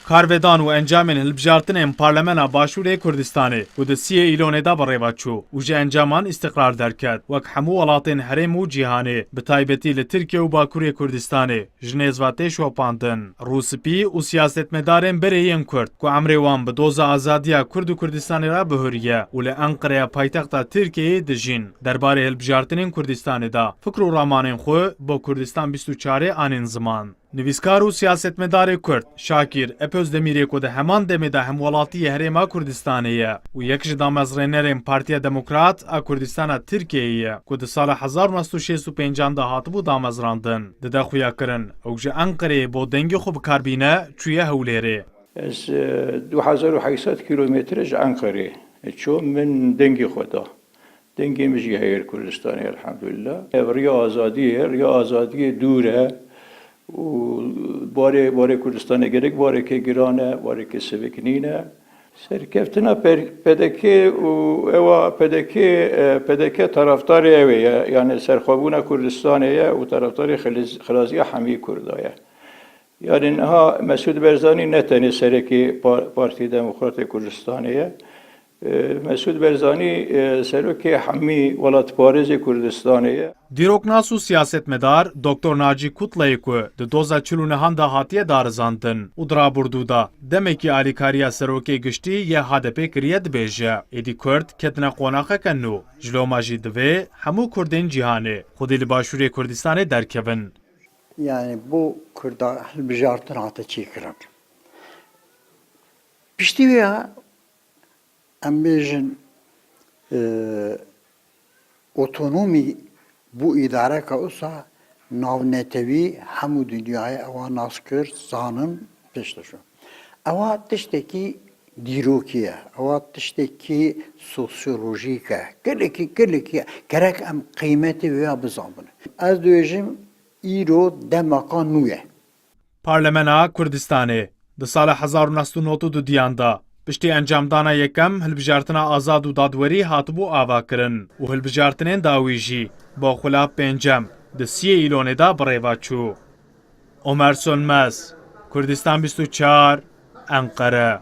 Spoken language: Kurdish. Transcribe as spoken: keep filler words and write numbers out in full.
Karvedan û encamên hilbijartinên Parlemena Başûrê Kurdistanê ku di siyê Îlonê de bi rê ve çû û ji encaman îstiqrar derket, wek hemû welatên herêm û cîhanê, bi taybetî li Tirkiye û Bakurê Kurdistanê, ji nêz ve tê şopandin. Rûspî û siyasetmedarên berê yên Kurd ku emrê wan bi doza azadiya Kurd û Kurdistanê re bihuriye û li Enqereye paytexta Tirkiyeyê dijîn, derbarê hilbijartinên Kurdistanê de fikr û ramanên xwe bo Kurdistan bîst û çarê anîn ziman. Nivîskar û siyasetmedarê Kurd Şakîr Epozdemirê ku di heman demê de hemwelatiyê Herêma Kurdistanê ye û yek ji damezrênerên Partiya Demokrat a Kurdistana Tirkiyeyê ye ku di sala hezar û neh sed û şêst û pêncan de hatibû damezrandin, dide xuyakirin ew ji Enqereyê bo dengê xwe bi kar bîne çûye Hewlêrê. Ez, e, du hezar û heyt sed kîlometre ji Enqerê çûm, min dengê xwe da. Dengê min jî heye li Kurdistanê, elhamdulillah. Ev riya azadiyê, riya azadiyê dûr e û barê, barê Kurdistanê gerek barekê giran e, barekê sivik nîne. Serkeftina per-, P D K û ewa P D K, e, P D K taraftarê ew ê ye. Yani serxwebûna Kurdistanê ye û taraftarê xiliz-, xilaziya hemî Kurda ye. Yani niha Mesûd Barzanî ne tenê serekê Pa-, Partî Demokratê Kurdistanê ye. E, Mesûd Barzanî, e, serokê hemî welatparêzê Kurdistanê ye. Dîroknas û siyasetmedar Doktor Nacî Kutlay ku di doza çil û nehan de hatiye darizandin û di rabûrdû de demekî alîkariya serokê giştî yê H D P kiriye dibêje, êdî Kurd ketine qonaxeke nû. Ji loma jî divê hemû Kurdên cîhanê, xwedî li Başûrê Kurdistanê derkevin. Yani bo Kurda hilbijartin hate çêkirin. Piştî wê ya, em bêjin, e, otonomî bo îdareka usa navnetewî hemû dinyayê ewa nas kir, zanin, pêş de çû. Ewa tiştekî dîrokî ye, ewa tiştekî sosyolojîk e. Gelekî, gelekî gerek em qîmetê wê ya bizanbin. Ez dibêjim, îro demeka nû ye. Parlemena Kurdistanê di sala hezar û neh sed û nod û du diyan de piştî encamdana yekem hilbijartina azad û dadwerî hatibû avakirin û hilbijartinên dawî jî bo xula pêncem di siyê Îlonê de bi rê ve çû. Omer Sönmez, Kurdistan bîst û çar, Enqere.